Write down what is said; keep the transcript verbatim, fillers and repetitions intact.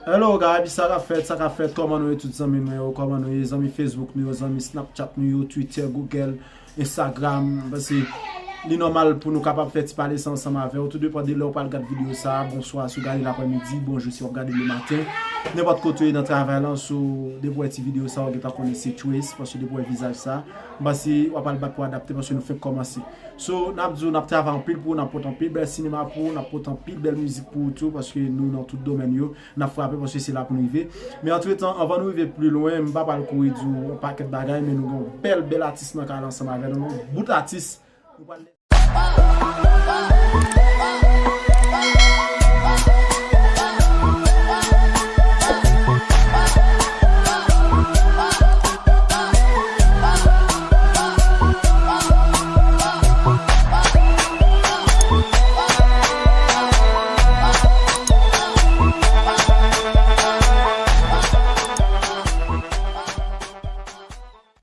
Hello guys, sa k ap fèt, sa k ap fèt, kòman nou ye tout zanmi mwen yo, kòman nou ye zanmi Facebook nou yo, zanmi Snapchat nou yo, Twitter, Google, Instagram, paske li nòmal pou nou kapab fè ti pale sa ansanm avè w, tou depan de lè w pral gad videyo sa, bonswa si w gade l aprèmidi, bonjou si w ap gade l le maten, nenpòt kote w ye nan travay lan, so depi w wè ti videyo sa, w gentan konnen se Trace, paske depi w wè vizaj sa, m panse w ap al bat pou adapte, paske nou fenk kòmanse. So, n ap di w, n ap travay anpil pou w, n ap pote anpil bèl sinema pou w, n ap pote anpil bèl mizik pou w tou, paske nou nan tout domèn yo, n ap frape paske se la pou n rive. Men antretan, anvan nou rive pi lwen, m pa pral kouri di w yon pakèt bagay, men nou gen yon bèl, bèl atis nan kay la ansanm avè nou, yon bout atis. Nou pral